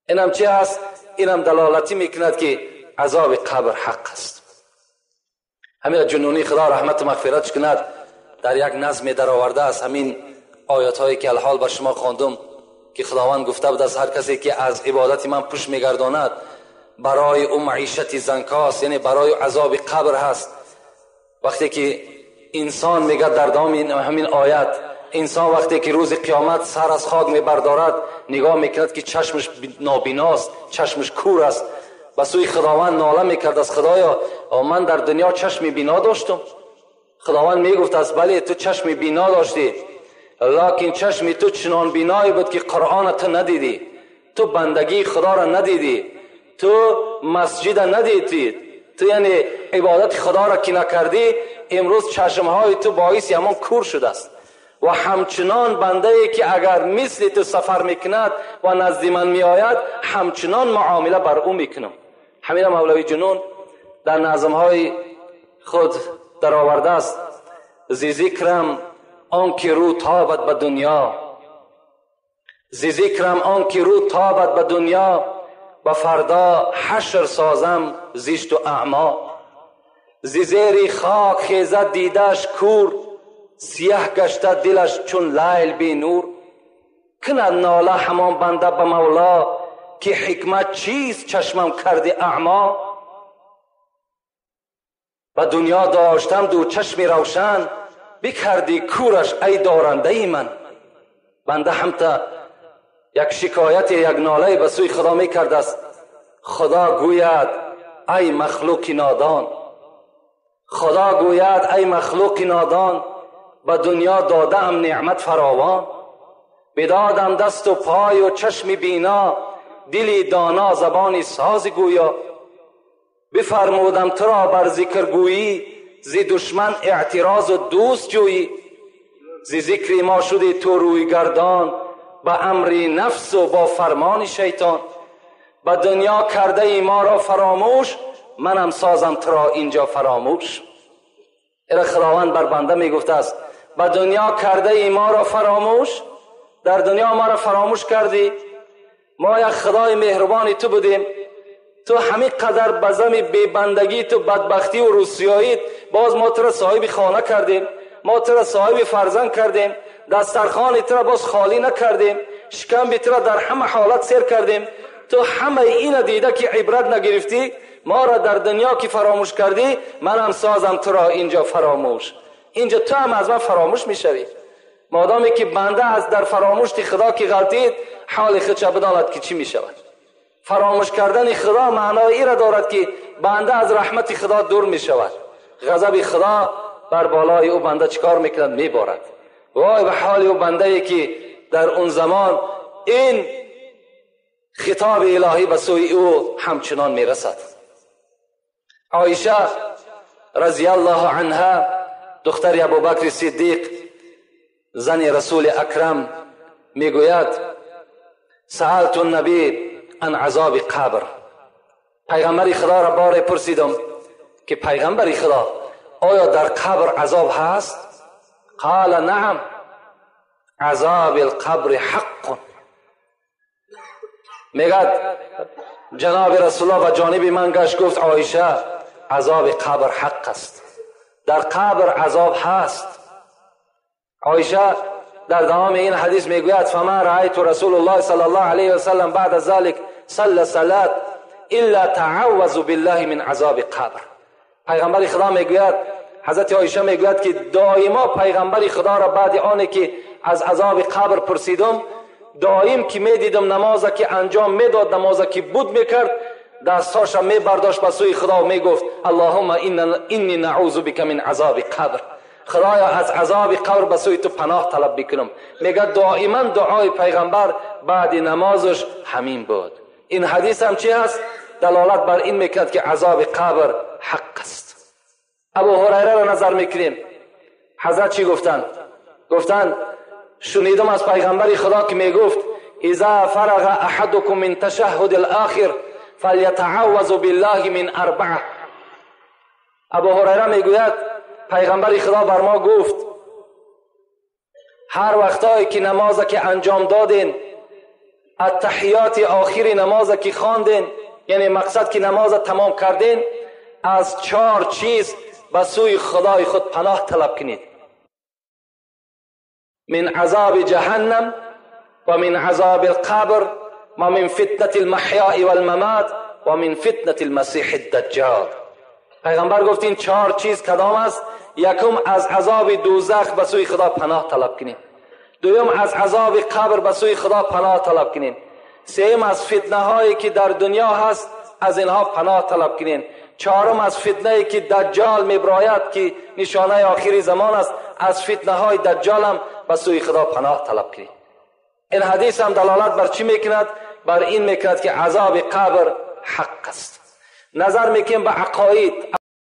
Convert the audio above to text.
اینم چی هست؟ اینم دلالتی میکند که عذاب قبر حق است. همین جنونی خدا رحمت و مغفرتش کند در یک نظم درآورده است همین آیات هایی که الحال بر شما خواندم که خداوند گفته بود از هر کسی که از عبادت من پشت میگرداند برای او معیشت زنکاست، یعنی برای عذاب قبر هست. وقتی که انسان میگه در دوام همین آیت، انسان وقتی که روز قیامت سر از خاک میبردارد نگاه میکند که چشمش نابیناست، چشمش کور است، به سوی خداوند ناله میکرد از خدایا من در دنیا چشم بینا داشتم. خداوند میگفت از بله تو چشم بینا داشتی، لکن چشم تو چنان بینایی بود که قرآن تو ندیدی، تو بندگی خدا را ندیدی، تو مسجد ندیدی، تو یعنی عبادت خدا را که نکردی، امروز چشمهای تو باعث همان کور شده است. و همچنان بنده ای که اگر مثل تو سفر میکند و نزد من میآید همچنان معامله بر او میکنم. همین مولوی جنون در نظمهای خود در آورده است: زی ذکرم آن که رو تابد به دنیا، زی ذکرم آن که رو تابد به دنیا، و فردا حشر سازم زیشت و اعما. زی زیر خاک خیزد دیدش کور، سیه گشته دلش چون لیل بی نور. کند ناله همان بنده به مولا، که حکمت چیست چشمم کردی اعما. به دنیا داشتم دو چشم روشن، بکردی کورش ای دارنده ای من. بنده هم تا یک شکایت یک ناله به سوی خدا میکرد است. خدا گوید ای مخلوق نادان، خدا گوید ای مخلوق نادان، به دنیا دادم نعمت فراوان. بدادم دست و پای و چشم بینا، دلی دانا زبانی ساز گویا. بفرمودم تو را بر ذکر گویی، زی دشمن اعتراض و دوست جویی. زی ذکر ما شدی تو روی گردان، به امر نفس و با فرمان شیطان. به دنیا کرده ای ما را فراموش، منم سازم تو را اینجا فراموش. ایره خداوند بر بنده می گفته است به دنیا کرده ای ما را فراموش، در دنیا ما را فراموش کردی، ما یک خدای مهربانی تو بودیم، تو همین قدر بزم بیبندگی تو بدبختی و روسیایی باز ما تو را صاحب خانه کردیم، ما تو را صاحب فرزند کردیم، دسترخوان تو را باز خالی نکردیم، شکم تو را در همه حالت سیر کردیم، تو همه این دیده که عبرت نگرفتی، ما را در دنیا که فراموش کردی، من هم سازم تو را اینجا فراموش. اینجا تو هم از من فراموش میشوی. مادامی که بنده از در فراموشی خدا که غلطید، حال خودش بداند که چی میشود. فراموش کردن خدا معنای را دارد که بنده از رحمت خدا دور میشود، غضب خدا بر بالای او بنده چیکار میکند؟ میبارد. وای به حال او بنده ای که در اون زمان این خطاب الهی به سوی او همچنان میرسد. عایشه رضی الله عنها، دختر ابوبکر صدیق، زن رسول اکرم، میگوید سألت النبی عن عذاب قبر. پیغمبر خدا را بار پرسیدم که پیغمبر خدا آیا در قبر عذاب هست؟ قال نعم عذاب القبر حق. میگد جناب رسول الله به جانب من گشت گفت عایشه عذاب قبر حق است، در قبر عذاب هست. عایشه در دوام این حدیث میگوید فما رأیت رسول الله صلی الله علیه و سلم بعد ذلك صلى صلاة الا تعوذ بالله من عذاب قبر. پیغمبر خدا میگوید، حضرت عایشه میگوید که دائما پیغمبر خدا را بعد آنی که از عذاب قبر پرسیدم، دائم که میدیدم نماز که انجام میداد، نماز که بود میکرد، دستاش میبرداشت به سوی خدا و میگفت اللهم انی نعوذ بک من عذاب قبر. خدایا از عذاب قبر به سوی تو پناه طلب بکنم. میگه دائما دعای پیغمبر بعد نمازش همین بود. این حدیث هم چی هست؟ دلالت بر این میکرد که عذاب قبر حق است. ابو هریره را نظر میکنیم، حضرت چی گفتن؟ گفتن شنیدم از پیغمبر خدا که میگفت اذا فرغ احدکم من تشهد الاخر فلیتعوذ بالله من اربعه. ابو هریره میگوید پیغمبر خدا بر ما گفت هر وقتایی که نماز که انجام دادین، التحیات آخری نماز که خواندین، یعنی مقصد که نماز تمام کردین، از 4 چیز به سوی خدای خود پناه طلب کنید: من عذاب جهنم و من عذاب القبر و من فتنة المحیاء والممات و من فتنة المسیح الدجال. پیغمبر گفت این 4 چیز کدام است؟ یکم از عذاب دوزخ به سوی خدا پناه طلب کنید، دوم از عذاب قبر به سوی خدا پناه طلب کنید، سوم از فتنه هایی که در دنیا هست از اینها پناه طلب کنید، چهارم از فتنه ای که دجال میبراید که نشانه آخری زمان است، از فتنه های دجال هم به سوی خدا پناه طلب کنید. این حدیث هم دلالت بر چی میکند؟ بر این میکند که عذاب قبر حق است. نظر میکنیم به عقاید.